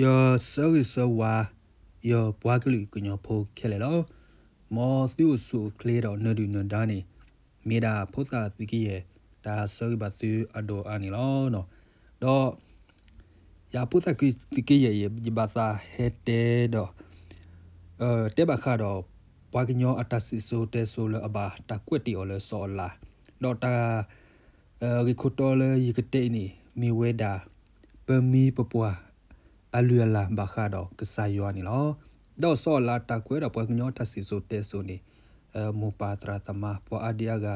ယဆၢဂ့ၤဆၢဝါ ယပှၤကလုာ်ကညီဖိခဲလၢာ်လီၤ. မ်သုအိၣ်ဆူၣ်အိၣ်ချ့ဒီးနၢၤဒုၣ်နၢၤဒါန့ၣ် မ့ၢ်ဒၣ်ဖိသၣ်သုကယဲၢ် တၢ်ဆၢဂ့ၤဘၣ်သုအဒိၣ်အါန့ၣ်လီၤ. ဒီး ယဖိသၣ်သုကယဲၢ် ယဘၣ်သးဟဲတဲဒီး တဲဘၣ်ဃးဒီး ပှၤကညီအတၢ်စံၣ်စိၤတဲစိၤလၢအဘၣ်တၢ်ကွဲးတ့ၢ်အီၤလၢစီၤအၤလး, ဒီးတၢ် ဂ့ၢ်ခိၣ်တီလၢယကတဲအံၤန့ၣ် မ့ၢ်ဝဲဒၣ် ပမံၤပပှၢ် အလုၢ်အလၢ်ဘၣ်ဃးဒီးကစၢ်ယွၤန့ၣ်လီၤ. ဒီးစီၤအၤလးတၢ်ကွဲးဒီးပှၤကညီတၢ်စံၣ်စိၤတဲစိၤန့ၣ် မိၢ်ပၢ်သရၣ်သမါ ပှၤအါဒံအါ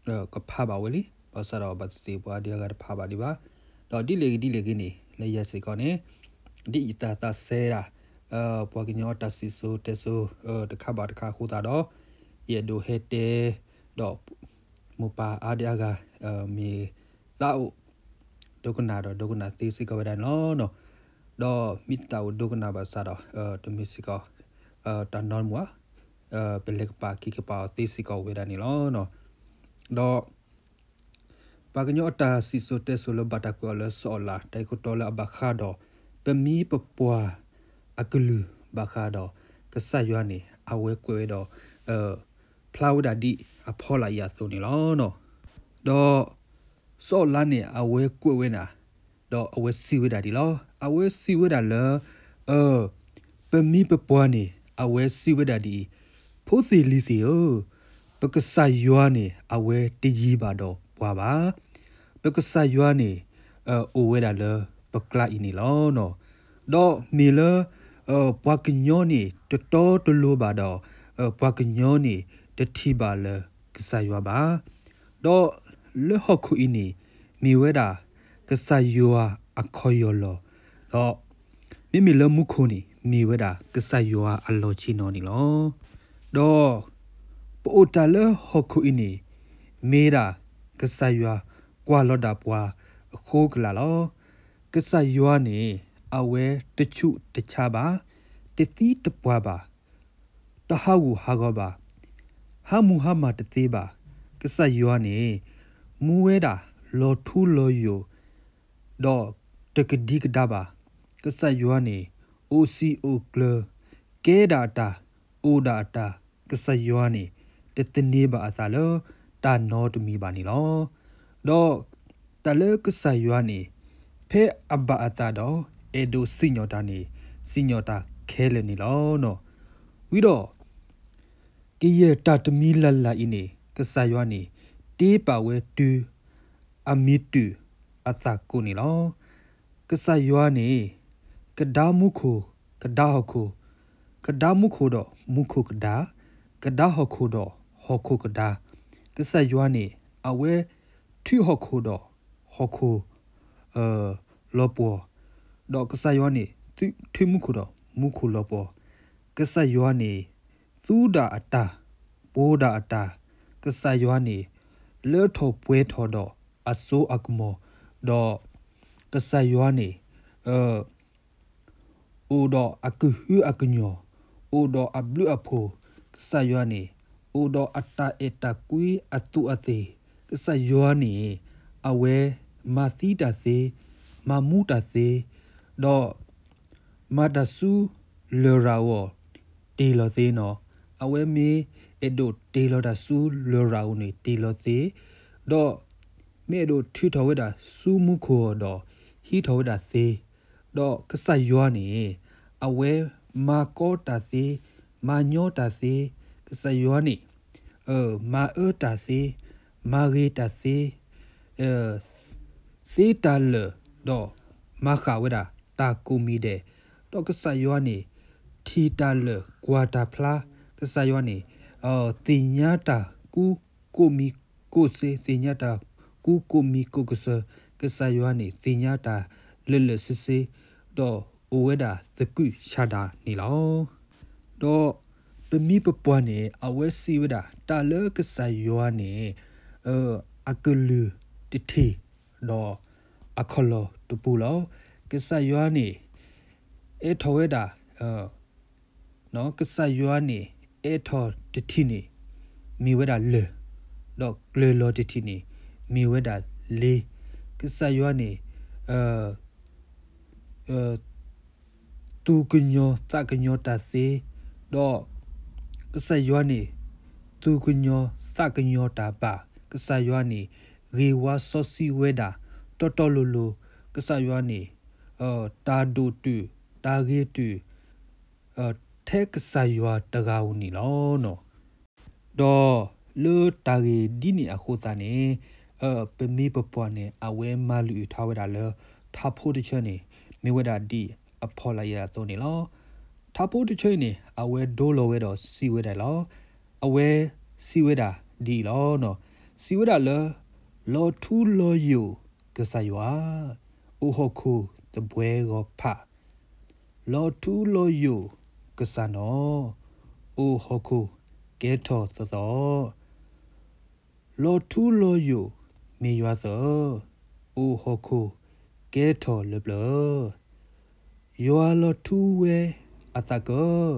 ဂၤ ကဖးဘၣ်ဝဲလံ. ဘၣ်ဆၣ်ဒီးဘၣ်သ့ၣ်သ့ၣ်ပှၤအါဒံအါဂၤတဖးဘၣ်ဒံးဘၣ်. ဒီးဒ်လဲၣ်ဂ့ၤဒ်လဲၣ်ဂ့ၤန့ၣ် လၢယၤစ့ၢ်ကီးန့ၣ် ဒ်ယတၢ်သးစဲဒၣ် ပှၤကညီတၢ်စံၣ်စိၤတဲစိၤ တခါဘၣ်တခါအဃိသတးဒီး ယအဲၣ်ဒိးဟဲတဲ ဒီး မိၢ်ပၢ်အါဒံအါဂၤ မ့ၢ်သးအိၣ် ဒိကနၣ်ဒီးဒိကနၣ်သ့စ့ၢ်ကီးဝဲဒၣ်န့ၣ်လီၤ. ဒီးမ့ၢ်တသးအိၣ်ဒိကနၣ်ဘၣ်ဆၣ်ဒီး တမ့ၢ်စ့ၢ်ကီး တၢ်နီတမံၤဘၣ်, ပလဲၤကပာ်က့ၤကပာ်အီၤသ့စ့ၢ်ကီးဝဲဒၣ်န့ၣ်လီၤ. ဒီး ပှၤကညီအတၢ်စံၣ်စိၤတဲစိၤလၢဘၣ်တၢ်ကွဲးအီၤလၢစီၤအၤလး တၢ်ဂ့ၢ်ခိၣ်တီလၢအဘၣ်ဃးဒီး ပမံၤပပှၢ်အကလုၢ်ဘၣ်ဃးဒီး ကစၢ်ယွၤန့ၣ် အဝဲကွဲးဝဲဒီး ဖျါဝဲဒၣ်ဒ်အဖီလာ်အံၤအသိးန့ၣ်လီၤ. ဒီး စီၤအၤလးန့ၣ် အဝဲကွဲးဝဲဒၣ် ဒီးအဝဲစံးဝဲဒၣ်ဒ်လီၤ. အဝဲစံးဝဲဒၣ်လၢ ပမံၤပပှၢ်န့ၣ် အဝဲစံးဝဲဒၣ်ဒ်အံၤ, ဖိသ့ၣ်လံၤသ့ၣ်ဧၢ, ပကစၢ်ယွၤန့ၣ် အဝဲတယံၤဘၣ်ဒီးပှၤဘၣ်. ပကစၢ်ယွၤန့ၣ် အိၣ်ဝဲဒၣ်လၢပကျါအံၤန့ၣ်လီၤ. ဒီးမ့ၢ်လၢ ပှၤကညီန့ၣ် တတီတလိၤဘၣ်ဒီး ပှၤကညီန့ၣ် တထံၣ်ဘၣ်လၢကစၢ်ယွၤဘၣ်. ဒီးလၢဟီၣ်ခိၣ်အံၤန့ၣ် မ့ၢ်ဝဲဒၣ် ကစၢ်ယွၤအခီၣ်ယီၢ်လီၤ. ဒီး မ့မ့ၢ်လၢမူခိၣ်န့ၣ် မ့ၢ်ဝဲဒၣ်ကစၢ်ယွၤအလီၢ်ဆ့ၣ်နီၤန့ၣ်လီၤ. ဒီး ပအိၣ်တၢ်လၢဟီၣ်ခိၣ်အံၤန့ၣ် မ့ၢ်ဒၣ်ကစၢ်ယွၤကွၢ်လီၤဒၣ်ပှၤအဃိကလာ်လီၤ. ကစၢ်ယွၤန့ၣ် အဝဲတဆူးတဆါဘၣ်, တသံတပှၢ်ဘၣ်, တဟးဂူာ်ဟးဂီၤဘၣ်, ဟးမူဟးမၢ်တသ့ဘၣ်. ကစၢ်ယွၤန့ၣ် မူဝဲဒၣ်လီၤထူလီၤယိာ် ဒီးတကဒံကဒါဘၣ်. ကစၢ်ယွၤန့ၣ် အိၣ်စံာ်အိၣ်ကျၢၤ, ကဲဒၣ်အတၢ်, အိၣ်ဒၣ်အတၢ်, ကစၢ်ယွၤန့ၣ် တသန့ၤဘၣ်အသးလၢတၢ်နီတမံၤဘၣ်န့ၣ်လီၤ. ဒီးတၢ်လၢကစၢ်ယွၤန့ၣ် ဖဲအဘၣ်အသးဒီး အဲၣ်ဒိးစံၣ်ညီၣ်တၢ်န့ၣ် စံၣ်ညီၣ်တၢ်ခဲလၢာ်န့ၣ်လီၤ. ဝံၤဒီး ကယဲၢ်တၢ်တမံၤလၢ်လၢ်အံၤန့ၣ် ကစၢ်ယွၤန့ၣ် တ့ပာ်ဝဲတုၤ အမံၤတုာ်အသးကိးန့ၣ်လီၤ. ကစၢ်ယွၤန့ၣ် ကဒါမူခိၣ်, ကဒါဟီၣ်ခိၣ်, ကဒါမူခိၣ်ဒီးမူခိၣ်ကဒါ, ကဒါဟီၣ်ခိၣ်ဒီးဟီၣ်ခိၣ်ကဒါ. ကစၢ်ယွၤန့ၣ် အဝဲထုးဟီၣ်ခိၣ်ဒီးဟီၣ်ခိၣ် လီၤပှီၢ်, ဒီးကစၢ်ယွၤန့ၣ် ထုးမူခိၣ်ဒီးမူခိၣ်လီၤပှီၢ်. ကစၢ်ယွၤန့ၣ် သူဒၣ်အတၢ်, ပှိၤဒၣ်အတၢ်, ကစၢ်ယွၤန့ၣ် လၢထီၣ်ပှဲၤထီၣ်ဒီးအစိအကမီၤ, ဒီးကစၢ်ယွၤန့ၣ် အိၣ်ဒီးအကဟုအကညီၢ်, အိၣ်ဒီးအဘျုးအဖှိၣ်, ကစၢ်ယွၤန့ၣ် အိၣ်ဒီးအတၢ်အဲၣ်တၢ်ကွံအသူးအသ့ၣ်, ကစၢ်ယွၤန့ၣ် အဝဲမၤသံတၢ်သ့, မၤမူတၢ်သ့, ဒီး မၤတၢ်ဆူလရာ်ဧိၤ တ့ၢ်လီၤသ့နီၤ, အဝဲမ့ၢ်အဲၣ်ဒိးတ့ၢ်လီၤတၢ်ဆူလရာ်ဧိၤန့ၣ် တ့ၢ်လီၤသ့, ဒီးမ့ၢ်အဲၣ်ဒိးထုးထီၣ်ဝဲဒၣ်ဆူမူခိၣ်ဧိၤဒီး ဟံးထီၣ်ဝဲဒၣ်သ့, ဒီးကစၢ်ယွၤန့ၣ် အဝဲမၤကီတၢ်သ့, မၤညီတၢ်သ့, ကစၢ်ယွၤန့ၣ် မၤအၢတၢ်သ့, မၤဂ့ၤတၢ်သ့, သ့တၢ်လၢာ်ဒီးမၤဃၣ်ဝဲဒၣ်တၢ်ကိးမံၤဒဲး, ဒီးကစၢ်ယွၤန့ၣ် ထံၣ်တၢ်လၢာ်ကွၢ်တၢ်ဖျါ, ကစၢ်ယွၤန့ၣ် သ့ၣ်ညါတၢ်ကူကိးမံၤကိးစ့, သ့ၣ်ညါတၢ်ကူကိးမံၤကိးကစၢၢ်, ကစၢ်ယွၤန့ၣ် သ့ၣ်ညါတၢ်လၢာ်လၢာ်ဆ့ဆ့, ဒီးအိၣ်ဝဲဒၣ်သကုၤဆးဒးန့ၣ်လီၤ. ဒီးပမံၤပပှၢ်န့ၣ် အဝဲစံးဝဲဒၣ် တၢ်လၢကစၢ်ယွၤန့ၣ် အကလုၢ်တထံၣ် ဒီးအခီၣ်လီၢ်တပူၤလီၤ. ကစၢ်ယွၤန့ၣ် အဲၣ်ထီၣ်ဝဲဒၣ် ကစၢ်ယွၤန့ၣ် အဲၣ်ထီၣ်တထံၣ်န့ၣ် မ့ၢ်ဝဲဒၣ်လၢၢ်, ဒီးကျၢၤလီၤတထံၣ်န့ၣ် မ့ၢ်ဝဲဒၣ်လ့. ကစၢ်ယွၤန့ၣ် အ သူၣ်ကညီၤသးကညီၤတၢ်သ့, ဒီးကစၢ်ယွၤန့ၣ် သူၣ်ကညီၤသးကညီၤတၢ်ဘၣ်. ကစၢ်ယွၤန့ၣ် ဂ့ၤဝါစီဆှံဝဲဒၣ် တီတီလိၤလိၤ. ကစၢ်ယွၤန့ၣ် တၢ်ဒိၣ်တုာ် တၢ်ဂ့ၤတုာ် ထဲကစၢ်ယွၤတဂၤဧိၤန့ၣ်လီၤ. ဒီးလၢတၢ်ဂ့ၢ်ဒ်န့ၣ်အဃိသတးန့ၣ် ပမိၢ်ပပၢ်န့ၣ် အဝဲမၤလုၢ်အုၣ်ထီၣ်ဝဲဒၣ်လၢ ထါဖိတဆၢန့ၣ် မ့ၢ်ဝဲဒၣ်ဒ်အဖီလာ်ယဲဒၣ်အသိးန့ၣ်လီၤ. ထါဖိတဆၢအံၤန့ၣ် အဝဲဒိလီၤဝဲဒီးစံးဝဲဒၣ်လီၤ. အဝဲစံးဝဲဒၣ်ဒ်အံၤလီၤ. စံးဝဲဒၣ်လၢ လီၤထူလီၤယိာ်ကစၢ်ယွၤ, အိၣ်ဟီၣ်ခိၣ်သဘှဲဂီၤဖး လီၤထူလီၤယိာ်ကစၢ်နီၤ, အိၣ်ဟီၣ်ခိၣ်ကဲထီၣ်သီသီ, လီၤထူလီၤယိာ်မ့ၢ်ယွၤသၢ, အိၣ်ဟီၣ်ခိၣ်ကဲထီၣ်လၢပျၢၤ. ယွၤလီၤထူဝဲအသးကၢ,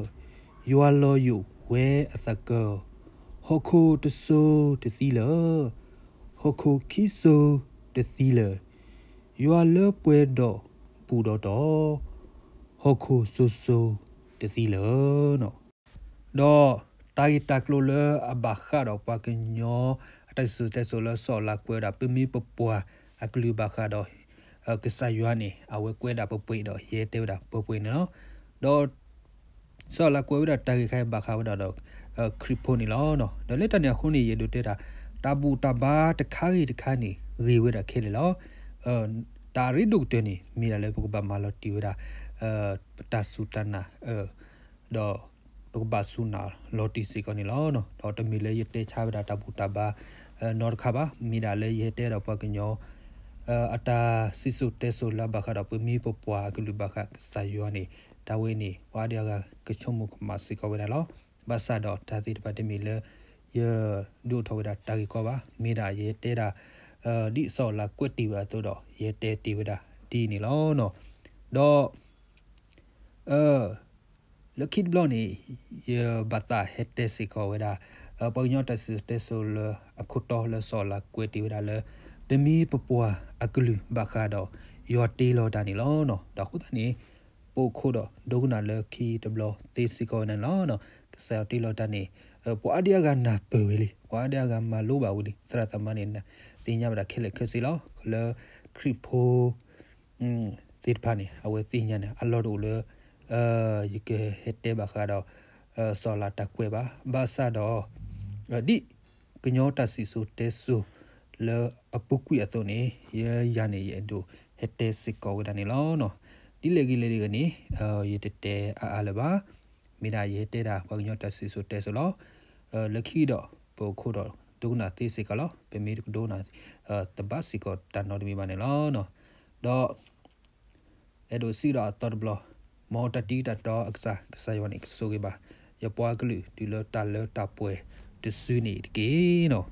ယွၤလီၤယိာ်ဝဲအသးကၢ, ဟီၣ်ခိၣ်တစိၤတသံလၢၤ, ဟီၣ်ခိၣ်ခံစိၤတသံလၢၤ, ယွၤလၢပှဲၤဒီးဘူၣ်ဒီးတီၤ, ဟီၣ်ခိၣ်စိၤစိၤတသံလၢၤ. ဒီးတၢ်ဂ့ၢ်တၢ်ကျိၤလၢအဘၣ်ဃးဒီးပှၤကညီ အတၢ်စံၣ်စိၤတဲစိၤလၢစီၤအၤလးကွဲးဝဲဒၣ် ပမိၢ်ပပၢ်အကလုၢ်ဘၣ်ဃးဒီး ကစၢ်ယွၤန့ၣ် အဝဲကွဲးဒၣ်ပှဲၤပှဲၤဒီး ယဟဲတဲဝဲဒၣ်ပှဲၤပှဲၤန့ၣ်လီၤ. ဒီး စီၤအၤလးကွဲးဝဲဒၣ်တၢ်ဂ့ၢ်ခါအံၤဘၣ်ဃးဝဲဒၣ်ဒီး ခရံာ်ဖိန့ၣ်လီၤ. ဒီးလၢတၢ်န့ၣ်အဃိန့ၣ် ယအဲၣ်ဒိးတဲဒၣ် တၢ်ဘူၣ်တၢ်ဘါတခါဂ့ၤတခါန့ၣ် ဂ့ၤဝဲဒၣ်ခဲလၢာ်လီၤ. တၢ်အရ့ဒိၣ်ကတၢၢ်န့ၣ် မ့ၢ်ဒၣ်လၢပကဘၣ်မၤလီၤတံၢ်ဝဲဒၣ် ပတၢ်စူၢ်တၢ်နာ် ဒီးပကဘၣ်စူၢ်နာ်လီၤတံၢ်စ့ၢ်ကီးန့ၣ်လီၤ. ဒီးတမ့ၢ်လၢယတဲဆါဝဲဒၣ်တၢ်ဘူၣ်တၢ်ဘါ နီတခါဘၣ်. မ့ၢ်ဒၣ်လၢယဟဲတဲဒီးပှၤကညီ အတၢ်စံၣ်စိၤတဲစိၤလၢအဘၣ်ဃးဒီး ပမိၢ်ပပၢ်အကလုၢ်ဘၣ်ဃးကစၢ်ယွၤန့ၣ် တၢ်ဝဲန့ၣ် ပှၤအါဒံအါဂၤကဆိကမိၣ်ကမၣ်စ့ၢ်ကီးဝဲဒၣ်လီၤ. ဘၣ်ဆၣ်ဒီးတၢ်သ့ၣ်တဖၣ်တမ့ၢ်လၢ ယဒုးအိၣ်ထီၣ်ဝဲဒၣ်တၢ်ဂ့ၢ်ကီဘၣ်. မ့ၢ်ဒၣ်ယဟဲတဲဒၣ် ဒ်စီၤအၤလးကွဲးတ့ၢ်ဝဲအသိးဒီး ယဟဲတဲတ့ၢ်ဝဲဒၣ်ဒ်န့ၣ်လီၤ. ဒီး လၢခံတဘျီန့ၣ် ယဘၣ်သးဟဲတဲစ့ၢ်ကီးဝဲဒၣ် ပှၤကညီတၢ်စံၣ်စိၤတဲစိၤလၢအခိၣ်တီလၢစီၤအၤလးကွဲးတ့ၢ်ဝဲဒၣ်လၢ ပမိၢ်ပပၢ်အကလုၢ်ဘၣ်ဃးဒီး ယွၤတ့လီၤတၢ်န့ၣ်လီၤ. ဒီးအဃိသတးန့ၣ် ပအိၣ်ခိးဒီးဒိကနၣ်လၢခံတဘျီသ့စ့ၢ်ကီးဝဲဒၣ်န့ၣ်လီၤ. ကစၢ်ယွၤတ့လီၤတၢ်န့ၣ် ပှၤအါဒံအါဂၤနၢ်ပၢၢ်ဝဲလံ, ပှၤအါဒံအါဂၤမၤလိဘၣ်ဝဲလံ, သရၣ်သမါန့ၣ် သ့ၣ်ညါဘၣ်ဒၣ်ခဲလၢာ်ခဲဆ့လီၤ. လၢခရံာ်ဖိ သ့ၣ်တဖၣ်န့ၣ် အဝဲသ့ၣ်ညါန့ၣ် အလီၢ်တအိၣ်လၢ ယကဟဲတဲဘၣ်ဃးဒီး စီၤအၤလးတၢ်ကွဲးဘၣ်. ဘၣ်ဆၣ်ဒီး ဒ်ကညီတၢ်စံၣ်စိၤတဲစိၤလၢအပူၤကွံာ်အသိးန့ၣ် ယၤန့ၣ် ယအဲၣ်ဒိးဟဲတဲစ့ၢ်ကီးဝဲဒၣ်န့ၣ်လီၤ. ဒ်လဲၣ်ဂ့ၤလဲၣ်ဂ့ၤန့ၣ် ယတတဲအါအါလၢၤဘၣ်. မ့ၢ်ဒၣ်ယဟဲတဲဒၣ်ပှၤကညီတၢ်စံၣ်စိၤတဲစိၤလီၤ. လၢခံဒီး ပအိၣ်ခိးဒီးဒိကနၣ်သ့စ့ၢ်ကီးလီၤ. ပမ့ၢ်တကဒိကနၣ် တဘၣ်စ့ၢ်ကီးတၢ်နီတမံၤဘၣ်န့ၣ်လီၤ. ဒီး အဲၣ်ဒိးစံးဒီးအသီတဘျီ, မ်တၢ်တံၤတၢ်တီအကစၢ် ကစၢ်ယွၤန့ၣ် ကဆိၣ်ဂ့ၤဘၣ် ယပှၤကလုာ်တုၤလၢတၢ်လၢတၢ်ပှဲၤတစုန့ၣ်တက့ၢ်.